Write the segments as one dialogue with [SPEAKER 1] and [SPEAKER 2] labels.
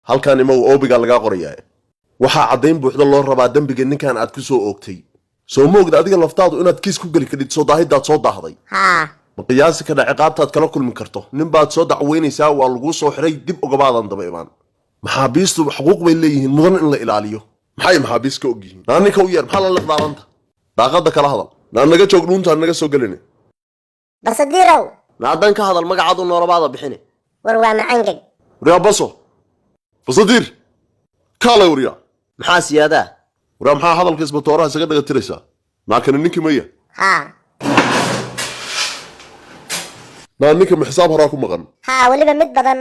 [SPEAKER 1] Halkan imagu oobigaa lagaa qorayaa. Waxaa caddayn buuxda loo rabaa dembiga ninkan aad ku soo oogtay. Soo ma ogda adiga laftaadu inaad kiis ku geli kadhid soo daahidaad soo daahday?
[SPEAKER 2] Haa.
[SPEAKER 1] Ma qiyaasi kadha ciqaabtaad kala kulmi karto? Nin baad soo dacweynaysaa, waa laguu soo xiray, dib ugamaadan daba imaan. Maxaabiistu xuquuq bay leeyihiin mudan in la ilaaliyo. Maxay maxaabiis ka og yihiin? Naa ninka u yeer. Maxaa la liqdaaranta? Daaqadda kala hadal. Naa naga joog, dhuuntaan naga soo gelina.
[SPEAKER 2] Basadiirow.
[SPEAKER 3] Naadan ka hadal, magacaadu noolabaada bixini.
[SPEAKER 2] War waa macangeg.
[SPEAKER 1] Waryaa baso, Basadiir, kaalay waryaa.
[SPEAKER 3] Maxaa siyaadaa?
[SPEAKER 1] Waryaa, maxaa hadalka isbatooraha isaga dhaga tiraysaa? Naakani ninkii maya?
[SPEAKER 2] Haa.
[SPEAKER 1] Naa ninka ma xisaab horaa ku maqan?
[SPEAKER 2] Haa, weliba mid badan.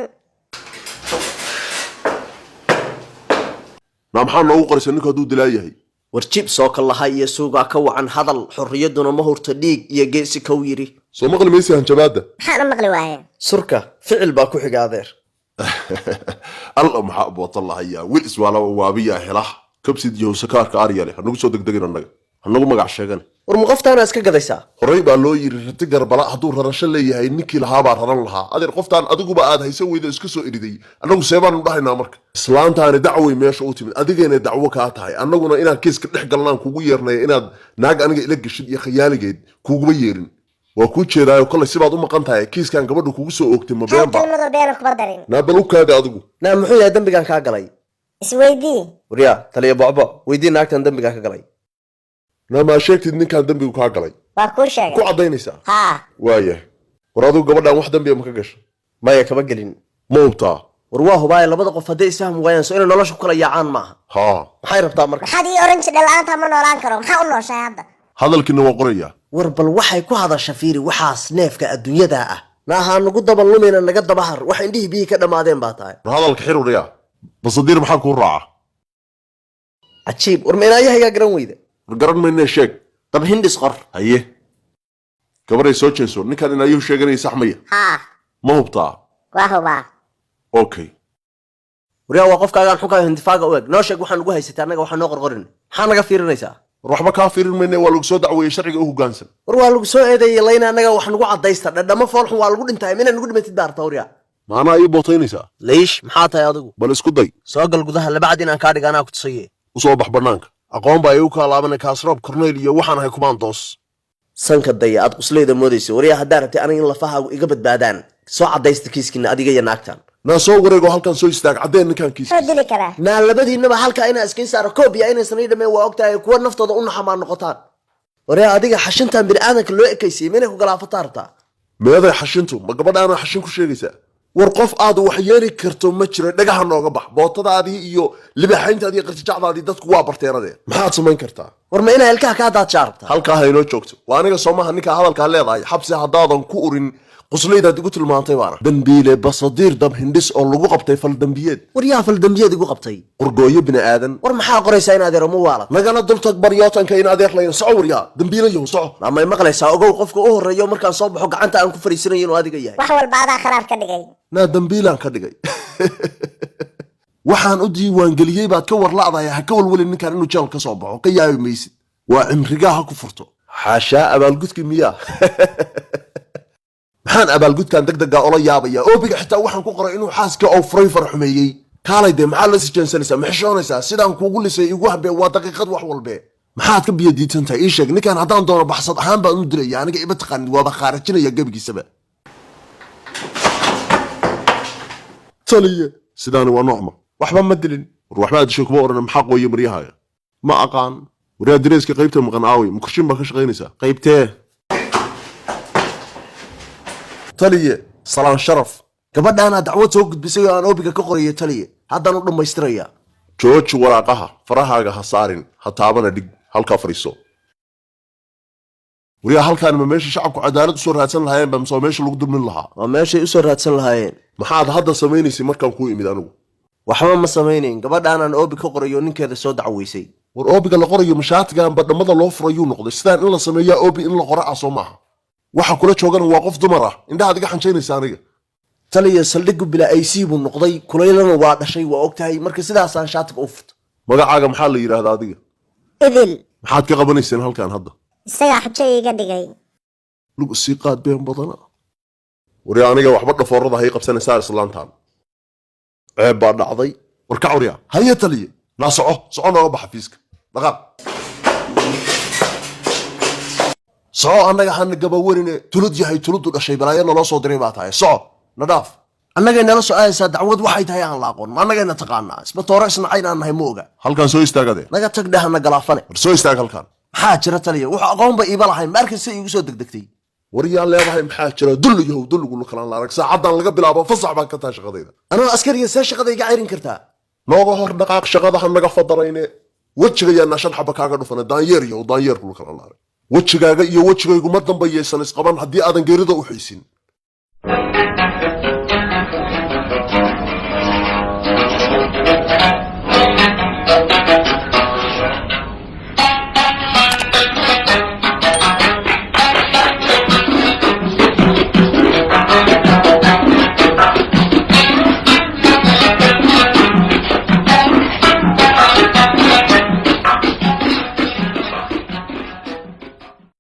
[SPEAKER 1] Naa maxaa noogu qoraysa ninku hadduu dilaa yahay?
[SPEAKER 3] War jib soo kallaha iyo suugaa ka wacan hadal, xorriyadduna ma hurto dhiig iyo geesi kow yidhi.
[SPEAKER 1] Soo maqli maysi hanjabaadda?
[SPEAKER 2] Maxaan u maqli waaye?
[SPEAKER 3] Surka ficil baa ku xiga, adeer.
[SPEAKER 1] Alla maxaa bootan lahayaa? Wiil iswaalaba waabiyaa hela kabsid iyo sakaarka aryale. Hanagu soo degdegin, annaga hanagu magac sheegane.
[SPEAKER 3] War ma qoftaana iska gadaysaa?
[SPEAKER 1] Horey baa loo yidhi rati garbala hadduu rarasho leeyahay, ninkii lahaabaa raran lahaa. Adeer, qoftaan adiguba aad haysan weyda iska soo eriday, annagu see baanu dhahaynaa? Marka islaantaani dacway meesha u timid, adigayna dacwo kaa tahay. Annaguna inaan kiiska dhex galnaan kugu yeernaya, inaad naag aniga ila geshid iyo khayaaligeed kuguma yeerin. Waa kuu jeedaayo kollay sibaad u maqan tahay. Kiiskan gabadhu kugu soo oogtay ma
[SPEAKER 2] Hal
[SPEAKER 1] beenba?
[SPEAKER 2] kelmadoo beena kuma darin.
[SPEAKER 1] Naa bal u kaada adigu.
[SPEAKER 3] Naa muxuu yahay dembigan kaa galay?
[SPEAKER 2] Isweydii.
[SPEAKER 3] Waryaa taliya bocbo, weydii naagtan dembigaa ka galay.
[SPEAKER 1] Naa maa sheegtid ninkaan dembigu kaa galay?
[SPEAKER 2] Waa kuu
[SPEAKER 1] Ku
[SPEAKER 2] sheegay.
[SPEAKER 1] caddaynaysaa?
[SPEAKER 2] Haa.
[SPEAKER 1] Waaya. War adigu gabadhan wax dembiya ma ka gasho?
[SPEAKER 3] Maya, kama gelin.
[SPEAKER 1] Ma hubtaa?
[SPEAKER 3] War waa hubaaye, labada qof hadday isfahmi waayaan, soo inay nolosha ku kala yaacaan maaha?
[SPEAKER 1] Haa.
[SPEAKER 3] Maxay rabtaa marka?
[SPEAKER 2] Maxaad ii oran jidha la'aanta ma noolaan karo? Maxaa u nooshahay hadda?
[SPEAKER 1] Hadalkiina waa qorayaa.
[SPEAKER 3] War bal waxay ku hadasha fiiri, waxaas neefka adduunyada ah. Naahaa nagu daba lumayna, naga daba har, wax indhihii biyihii ka dhammaadeen baa tahay.
[SPEAKER 1] War hadalka xir. Waryaa Basadiir, maxaa kuu raaca?
[SPEAKER 3] Cajiib! War ma inaayahaygaa garan weyda?
[SPEAKER 1] War garan maynee, sheeg.
[SPEAKER 3] Dab hindhis qor.
[SPEAKER 1] Haye, gabaray, soo jeeso. Ninkan inaayuhu sheeganaya sax maya?
[SPEAKER 2] Haa.
[SPEAKER 1] Ma hubtaa?
[SPEAKER 2] Waa hubaa.
[SPEAKER 1] Okay.
[SPEAKER 3] Waryaa, waa qofkaagaan xunkaaga hindifaaga u eg. Noo sheeg waxaa nugu haysatay, annaga waxaa noo qorqorin. Maxaa naga fiirinaysaa?
[SPEAKER 1] War waxba kaa fiirin mayne, waa lagu soo dacweeyey, sharciga u hoggaansan.
[SPEAKER 3] War waa lagu soo eedeeyey layna, annaga wax nagu caddaysta. Dhadhamo foolxun waa lagu dhintaay, mina nagu dhimatid baarta waryaa.
[SPEAKER 1] Maanaa ii bootaynaysaa?
[SPEAKER 3] Leish, maxaa tahay adigu?
[SPEAKER 1] Bal isku day.
[SPEAKER 3] Soo gal gudaha, labacad inaan kaa dhiga anaa ku tusaye.
[SPEAKER 1] U soo bax bannaanka. Aqoon baa igu kaa laabanay, kaasroob korneyl iyo waxaan ahay kumaandoos.
[SPEAKER 3] Sanka daya aad qusleyda moodaysa. Waryaa, haddaa rabtay aniga in lafahaagu iga badbaadaan, soo caddaysta kiiskiina, adiga iyo naagtan.
[SPEAKER 1] Naa soo wareego, halkan soo istaag, caddeen ninkan
[SPEAKER 2] Muxuu
[SPEAKER 1] kiiskiisa.
[SPEAKER 2] dili karaa?
[SPEAKER 3] Naa labadiinaba halkaa inaa iskain saaro koobiya inaysan ii dhameen waa ogtahay, kuwa naftooda u naxamaa noqotaan. Waryaa, adiga xashintan bini'aadanka loo ekaysiyey minay ku galaafataa rabtaa?
[SPEAKER 1] Meeday xashintu? Ma gabadhaana xashin ku sheegaysaa? War qof aad wax yeeli karto ma jiro, dhagaha nooga bax. Bootadaadii iyo libaaxayntaadii iyo qarjijacdaadii dadku waa barteenadee. Maxaad samayn kartaa?
[SPEAKER 3] War ma inaa ilkaha kaa daadshaa rabtaa?
[SPEAKER 1] Halkaa ha inoo joogto. Waa aniga soomaha ninkaa hadalkaa leedahay? Xabsi haddaadan ku urin quslaydaad igu tilmaantay baana dambiile Basadiir Dab Hindhis oo lagu qabtay faldambiyeed.
[SPEAKER 3] War yaa faldambiyeed igu qabtay?
[SPEAKER 1] Qorgooyo bini aadan.
[SPEAKER 3] War maxaa qoraysaa in adeero ma waalad?
[SPEAKER 1] Nagala dultag baryootanka in adeer layn. Soco waryaa, dambiilayow, soco.
[SPEAKER 3] Maamay maqlaysaa? Ogow, qofka u horreeyo markaan soo baxo gacanta aan ku fariisanayo inuu adiga yahay.
[SPEAKER 2] Wax walba adaa kharaab ka dhigay.
[SPEAKER 1] Naa dambiilaan ka dhigay? Waxaan u diiwaangeliyey baad ka warla'dahay. Ha ka walwalin, ninkan inuu jeel ka soo baxo ka yaabi maysid. Waa cimrigaa ha ku furto. Xaashaa, abaalgudki miyaa? Maxaan abaalgudkan deg deggaa ola yaabaya? Oobiga xitaa waxaan ku qoray inuu xaaskii oo furay faraxumeeyey. Kaalay dee, maxaad la sijeensanaysaa? Ma xishoonaysaa? Sidaan kuugu lisay igu habee, waa daqiiqad wax walbe. Maxaad ka biyo diidan tahay? Ii sheeg. Ninkan haddaan doono baxsad ahaan baan u dilaya. Aniga ima taqaanid, waaba khaarajinaya gebigiisaba. Taliye, sidaani waa noocma?
[SPEAKER 4] Waxba ma dilin.
[SPEAKER 1] War waxbaad dishay kuma odhana. Maxaa qooye maryahaaga? Ma aqaan. Waryaa, dareeska qaybta maqan aaway? Mukurshin baa ka shaqaynaysaa?
[SPEAKER 4] Qaybtee?
[SPEAKER 1] Taliye, salaan sharaf.
[SPEAKER 3] Gabadhaanaa dacwad soo gudbisay oo aan oobiga ka qorayo, taliye, haddaan u dhammaystirayaa.
[SPEAKER 1] Jooji waraaqaha, farahaaga ha saarin, ha taabana, dhig halkaa, fadhiiso. Waryaa, halkaan ma meesha shacabku cadaalad usoo raadsan lahaayeen ba mise waa meesha lagu dulmin lahaa?
[SPEAKER 3] Waa meeshay usoo raadsan lahaayeen.
[SPEAKER 1] Maxaad hadda samaynaysay markaan kuu imid anigu?
[SPEAKER 3] Waxba ma samaynayn, gabadhaanaan oobi ka qorayo, ninkeeda soo dacweysay.
[SPEAKER 1] War oobiga la qorayo mashaatigan badhamada loo furayuu noqday. Sidaan in la sameeyaa oobi in la qoro ah soo maaha? Waxa kula joogana waa qof dumar ah. Indhahaad iga xanjaynaysa aniga.
[SPEAKER 3] Taliya, saldhiggu bilaa AC buu noqday, kulaylana waa dhashay, waa ogtahay, marka sidaasaan shaatiga u furto.
[SPEAKER 1] Magacaaga maxaa la yidhaahdaa adiga?
[SPEAKER 2] Idil.
[SPEAKER 1] Maxaad ka qabanayseen halkan hadda?
[SPEAKER 2] Isagaa xujo iiga dhigay.
[SPEAKER 1] Lagu sii qaad been badana. Waryaa, aniga waxba dhafoorada hay qabsanaysaa islaantaan. Ceeb baa dhacday. War ka cawriya. Haye taliye. Naa soco, soco, nooga baxa fiiska, dhaqaaq,
[SPEAKER 3] Soco, annaga hana gabawarine. Tulud yahay, tuludu dhashay, balaayo naloo soo diray baa tahay. Soco, na dhaaf. Annagay nala soo aadaysaa dacwad waxay tahay aan la aqoon. Ma annagayna taqaanaa? Isba tooro isnacayn aan nahay ma oga.
[SPEAKER 1] Halkan soo istaagade.
[SPEAKER 3] Naga tag dheh, hana galaafane.
[SPEAKER 1] War soo istaag halkan.
[SPEAKER 3] Maxaa jira, taliya? Wuxuu aqoonba iiba lahayn ma arkaysa iigu soo degdegtay.
[SPEAKER 1] War yaa leedahay maxaa jira? Dulli yahow, dulligu lukalaan la arag. Saacaddan laga bilaabo fasax baan ka tahay shaqadayda.
[SPEAKER 3] Anoo askariga see shaqada iga cayrin kartaa?
[SPEAKER 1] Nooga hor dhaqaaq shaqada, ha naga fadarayne. Wejiga yaana shan xaba kaaga dhufana. Daanyeer yahow, daanyeerku lukalaan la arag. Wejigaaga iyo wejigaygu mar dambe yaysan isqaban haddii aadan geerida u xiisin.